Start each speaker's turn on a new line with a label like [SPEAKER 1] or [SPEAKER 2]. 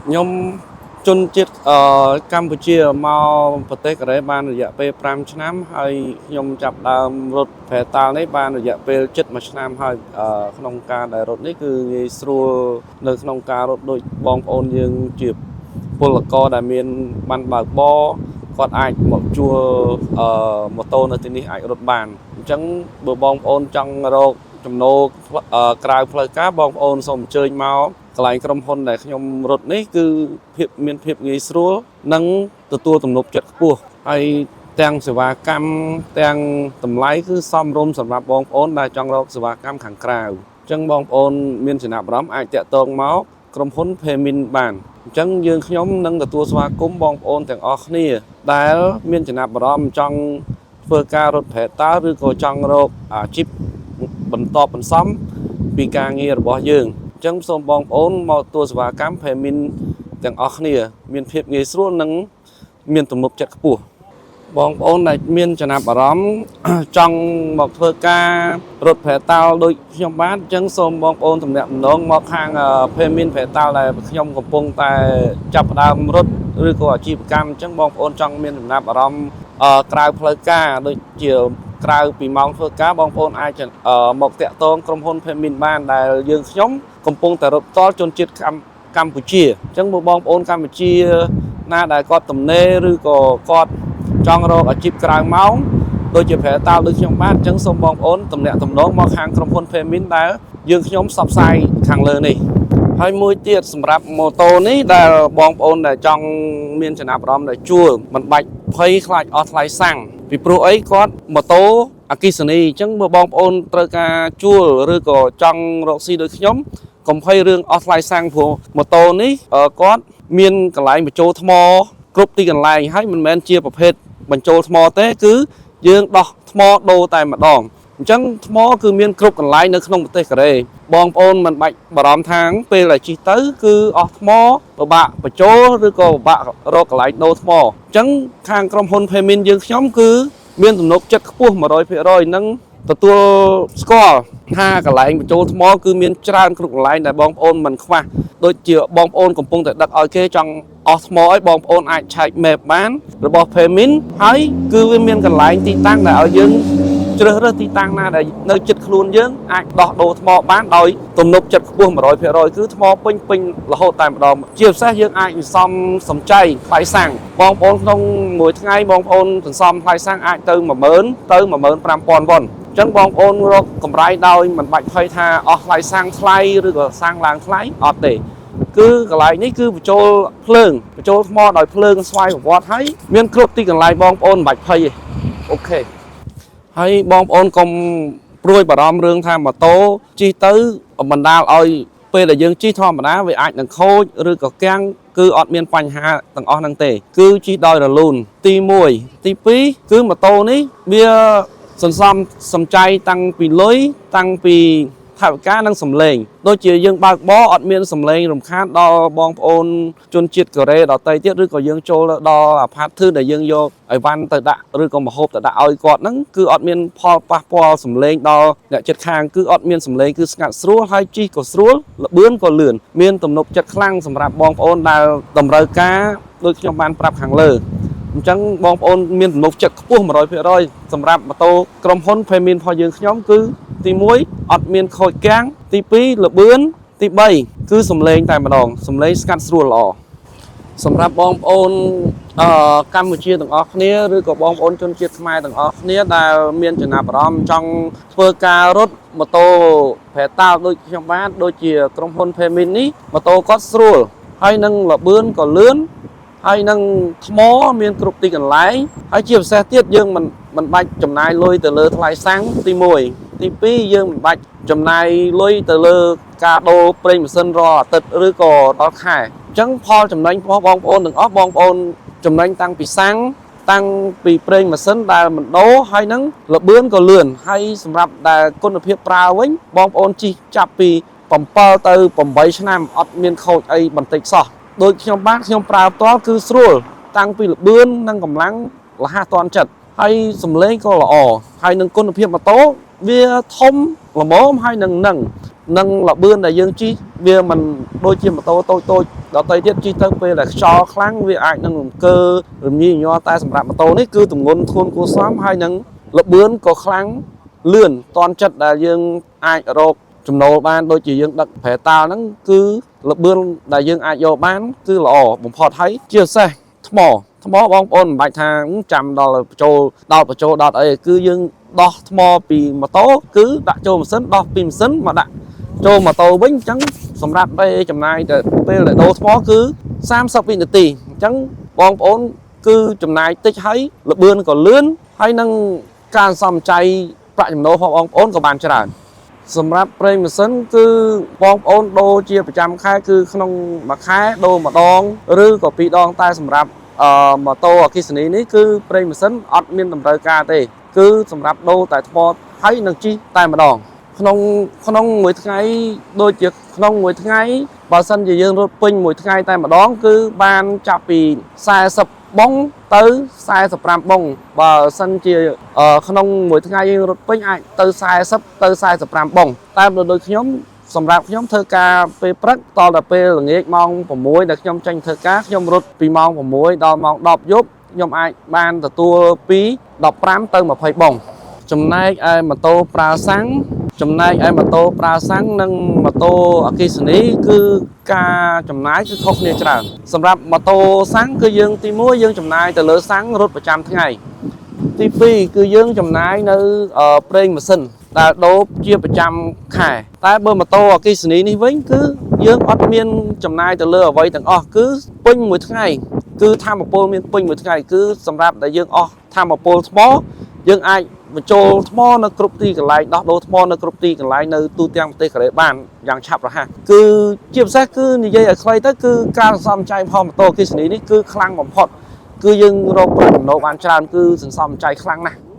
[SPEAKER 1] ខ្ញុំជនជាតិកម្ពុជាមកប្រទេសកូរ៉េបានរយៈពេល5ឆ្នាំហើយខ្ញុំចាប់ដើមរត់ប្រែតាល់នេះបានរយៈពេលជិត1ឆ្នាំហើយក្នុងការដែលរត់នេះគឺងាយស្រួលនៅក្នុងការរត់ដូចបងប្អូនយើងជាពលករដែលមានបានបើកបរគាត់អាចមកជួលម៉ូតូនៅទីនេះអាចរត់បានអញ្ចឹងបើបងប្អូនចង់រកចំណូលក្រៅផ្លូវការបងប្អូនសូមអញ្ជើញមកកន្លែងក្រុមហ៊ុនដែលខ្ញុំរត់នេះគឺភាពមានភាពងាយស្រួលនិងទទួលទំនុកចិត្តខ្ពស់ហើយទាំងសេវាកម្មទាំងតម្លៃគឺសមរម្យសម្រាប់បងប្អូនដែលចង់រកសេវាកម្មខាងក្រៅអញ្ចឹងបងប្អូនមានចំណាប់អារម្មណ៍អាចតាក់ទងមកក្រុមហ៊ុន Paymin បានអញ្ចឹងយើងខ្ញុំនឹងទទួលស្វាគមន៍បងប្អូនទាំងអស់គ្នាដែលមានចំណាប់អារម្មណ៍ចង់ធ្វើការរត់ប្រែតើឬក៏ចង់រកអាជីពបន្តបន្សំពីការងាររបស់យើងអញ្ចឹងសូមបងប្អូនមកទទួលសេវាកម្ម Paymin ទាំងអស់គ្នា មានភាពងាយស្រួលនិងមានទំនុកចិត្តខ្ពស់បងប្អូនដែលមានចំណាប់អារម្មណ៍ ចង់មកធ្វើការរត់ប្រែតាល់ដូចខ្ញុំបានអញ្ចឹងសូមបងប្អូនទំនាក់ទំនងមកខាង Paymin ប្រែតាល់ដែលខ្ញុំកំពុងតែចាប់ផ្ដើមរត់ឬក៏អាជីវកម្មអញ្ចឹងបងប្អូនចង់មានចំណាប់អារម្មណ៍ក្រៅផ្លូវការដូចជាក្រៅពីម៉ោងធ្វើការបងប្អូនអាចមកតាក់ទងក្រុមហ៊ុន Paymin បានដែលយើងខ្ញុំកំពុងតែរត់ផ្ទាល់ជនជាតិកម្ពុជាអញ្ចឹងបើបងប្អូនកម្ពុជាណាដែលគាត់ទំនេរឬក៏គាត់ចង់រកអាជីពក្រៅម៉ោងដូចជាប្រែតាល់ដូចខ្ញុំបានអញ្ចឹងសូមបងប្អូនទំនាក់ទំនងមកខាងក្រុមហ៊ុន Paymin ដែលយើងខ្ញុំផ្សព្វផ្សាយខាងលើនេះហើយមួយទៀតសម្រាប់ម៉ូតូនេះដែលបងប្អូនដែលចង់មានចំណាប់អារម្មណ៍ដែលជួលមិនបាច់ភ័យខ្លាចអស់ថ្លៃសាំងពីព្រោះអីគាត់ម៉ូតូអគ្គិសនីអញ្ចឹងបើបងប្អូនត្រូវការជួលឬក៏ចង់រកស៊ីដូចខ្ញុំកុំភ័យរឿងអស់ថ្លៃសាំងព្រោះម៉ូតូនេះគាត់មានកន្លែងបញ្ចូលថ្មគ្រប់ទីកន្លែងហើយមិនមែនជាប្រភេទបញ្ចូលថ្មទេគឺយើងដោះថ្មដូរតែម្ដងអញ្ចឹងថ្មគឺមានគ្រប់កន្លែងនៅក្នុងប្រទេសកូរ៉េបងប្អូនមិនបាច់បារម្ភថាងពេលដែលជិះទៅគឺអស់ថ្មពិបាកបញ្ចូលឬក៏ពិបាករកកន្លែងដូរថ្មអញ្ចឹងខាងក្រុមហ៊ុន Paymin យើងខ្ញុំគឺមានទំនុកចិត្តខ្ពស់100%និងទទួលស្គាល់ថាកន្លែងបញ្ចូលថ្មគឺមានច្រើនគ្រប់កន្លែងដែលបងប្អូនមិនខ្វះដូចជាបងប្អូនកំពុងតែដឹកឲ្យគេចង់អស់ថ្មឲ្យបងប្អូនអាចឆែក map បានរបស់ Paymin ហើយគឺវាមានកន្លែងទីតាំងដែលឲ្យយើងជ្រើសរើសទីតាំងណាដែលនៅជិតខ្លួនយើងអាចដោះដូរថ្មបានដោយទំនុកចិត្តខ្ពស់100%គឺថ្មពេញពេញរហូតតែម្ដងជាពិសេសយើងអាចសន្សំសំចៃថ្លៃសាំងបងប្អូនក្នុងមួយថ្ងៃបងប្អូនសន្សំថ្លៃសាំងអាចទៅ10000ទៅ15000វ៉ុនអញ្ចឹងបងប្អូនរកកម្រៃដោយមិនបាច់ភ័យថាអស់ថ្លៃសាំងថ្លៃឬក៏សាំងឡើងថ្លៃអត់ទេគឺកន្លែងនេះគឺបញ្ចូលភ្លើងបញ្ចូលថ្មដោយភ្លើងស្វ័យប្រវត្តិហើយមានគ្រប់ទីកន្លែងបងប្អូនមិនបាច់ភ័យទេOK ហើយបងប្អូនកុំព្រួយបារម្ភរឿងថាម៉ូតូជិះទៅបណ្ដាលឲ្យពេលដែលយើងជិះធម្មតាវាអាចនឹងខូចឬក៏គាំងគឺអត់មានបញ្ហាទាំងអស់ហ្នឹងទេគឺជិះដោយរលូនទី1ទី2គឺម៉ូតូនេះវាសន្សំសំចៃតាំងពីលុយតាំងពីថវិកានិងសំឡេងដូចជាយើងបើកបរអត់មានសំឡេងរំខានដល់បងប្អូនជនជាតិកូរ៉េដទៃទៀតឬក៏យើងចូលដល់អាផាតធឺដែលយើងយកអីវ៉ាន់ទៅដាក់ឬក៏ម្ហូបទៅដាក់ឲ្យគាត់ហ្នឹងគឺអត់មានផលប៉ះពាល់សំឡេងដល់អ្នកជិតខាងគឺអត់មានសំឡេងគឺស្ងាត់ស្រួលហើយជិះក៏ស្រួលល្បឿនក៏លឿនមានទំនុកចិត្តខ្លាំងសម្រាប់បងប្អូនដែលតម្រូវការដូចខ្ញុំបានប្រាប់ខាងលើអញ្ចឹងបងប្អូនមានទំនុកចិត្តខ្ពស់100%សម្រាប់ម៉ូតូក្រុមហ៊ុន Paymin របស់យើងខ្ញុំគឺទី1អត់មានខូចគាំងទី2ល្បឿនទី3គឺសំឡេងតែម្ដងសំឡេងស្ងាត់ស្រួលល្អសម្រាប់បងប្អូនកម្ពុជាទាំងអស់គ្នាឬក៏បងប្អូនជនជាតិខ្មែរទាំងអស់គ្នាដែលមានចំណាប់អារម្មណ៍ចង់ធ្វើការរត់ម៉ូតូប្រែតាល់ដូចខ្ញុំបានដូចជាក្រុមហ៊ុន Paymin នេះម៉ូតូគាត់ស្រួលហើយនឹងល្បឿនក៏លឿនហើយនឹងថ្មមានគ្រប់ទីកន្លែងហើយជាពិសេសទៀតយើងមិនបាច់ចំណាយលុយទៅលើថ្លៃសាំងទី1ទី2យើងមិនបាច់ចំណាយលុយទៅលើការដូរប្រេងម៉ាស៊ីនរាល់អាទិត្យឬក៏ដល់ខែអញ្ចឹងផលចំណេញរបស់បងប្អូនទាំងអស់បងប្អូនចំណេញតាំងពីសាំងតាំងពីប្រេងម៉ាស៊ីនដែលមិនដូរហើយនឹងល្បឿនក៏លឿនហើយសម្រាប់ដែលគុណភាពប្រើវិញបងប្អូនជិះចាប់ពី7ទៅ8ឆ្នាំអត់មានខូចអីបន្តិចសោះដូចខ្ញុំបានខ្ញុំប្រើផ្ទាល់គឺស្រួលតាំងពីល្បឿននិងកម្លាំងរហ័សទាន់ចិត្តហើយសំឡេងក៏ល្អហើយនឹងគុណភាពម៉ូតូវាធំល្មមហើយនឹងនឹង និងល្បឿនដែលយើងជិះវាមិនដូចជាម៉ូតូតូចតូចដទៃទៀតជិះទៅពេលដែលខ្យល់ខ្លាំងវាអាចនឹងរង្គើរំញីញ័រតែសម្រាប់ម៉ូតូនេះគឺទម្ងន់ធ្ងន់គួរសមហើយនឹងល្បឿនក៏ខ្លាំងលឿនតន់ចិត្តដែលយើងអាចរកចំណូលបានដូចជាយើងដឹកប្រែតាល់ហ្នឹងគឺល្បឿនដែលយើងអាចយកបានគឺល្អបំផុតហើយជាពិសេសថ្មថ្មបងប្អូនមិនបាច់ថាចាំដល់បញ្ចូលដល់បញ្ចូលដល់អីគឺយើងដោះថ្មពីម៉ូតូគឺដាក់ចូលម៉ាស៊ីនដោះពីម៉ាស៊ីនមកដាក់ចូលម៉ូតូវិញអញ្ចឹងសម្រាប់ពេលចំណាយតែពេលដែលដូរថ្មគឺ30វិនាទីអញ្ចឹងបងប្អូនគឺចំណាយតិចហើយល្បឿនក៏លឿនហើយនឹងការសំចៃប្រាក់ចំណូលរបស់បងប្អូនក៏បានច្រើន សម្រាប់ប្រេងម៉ាស៊ីនគឺបងប្អូនដូរជាប្រចាំខែគឺក្នុងមួយខែដូរម្ដងឬក៏ពីរដងតែសម្រាប់អឺម៉ូតូអគ្គិសនីនេះគឺប្រេងម៉ាស៊ីនអត់មានតម្រូវការទេ គឺសម្រាប់ដូរតែថ្មហើយនឹងជិះតែម្ដងក្នុងក្នុងមួយថ្ងៃដូចជាក្នុងមួយថ្ងៃបើសិនជាយើងរត់ពេញមួយថ្ងៃតែម្ដងគឺបានចាប់ពី40បងទៅ45បងបើសិនជាអឺក្នុងមួយថ្ងៃយើងរត់ពេញអាចទៅ40ទៅ45បងតែបើដូចខ្ញុំសម្រាប់ខ្ញុំធ្វើការពេលព្រឹកតដល់ពេលល្ងាចម៉ោង6ដែលខ្ញុំចេញធ្វើការខ្ញុំរត់ពីម៉ោង6ដល់ម៉ោង10យប់ខ្ញុំអាចបានទទួលពី15ទៅ20បងចំណែកឯម៉ូតូប្រើសាំងចំណែកឯម៉ូតូប្រើសាំងនិងម៉ូតូអគ្គិសនីគឺការចំណាយគឺខុសគ្នាច្រើនសម្រាប់ម៉ូតូសាំងគឺយើងទី1យើងចំណាយទៅលើសាំងរត់ប្រចាំថ្ងៃទី2គឺយើងចំណាយនៅអឺប្រេងម៉ាស៊ីនដែលដូរជាប្រចាំខែតែបើម៉ូតូអគ្គិសនីនេះវិញគឺយើងអត់មានចំណាយទៅលើអ្វីទាំងអស់គឺពេញមួយថ្ងៃគឺថាមពលមានពេញមួយថ្ងៃគឺសម្រាប់ដែលយើងអស់ថាមពលថ្មយើងអាចបញ្ចូលថ្មនៅគ្រប់ទីកន្លែងដោះដូរថ្មនៅគ្រប់ទីកន្លែងនៅទូទាំងប្រទេសកូរ៉េបានយ៉ាងឆាប់រហ័សគឺជាពិសេសគឺនិយាយឲ្យខ្លីទៅគឺការសន្សំចៃផលម៉ូតូអគ្គិសនីនេះគឺខ្លាំងបំផុតគឺយើងរកប្រាក់ចំណូលបានច្រើនគឺសន្សំចៃខ្លាំងណាស់។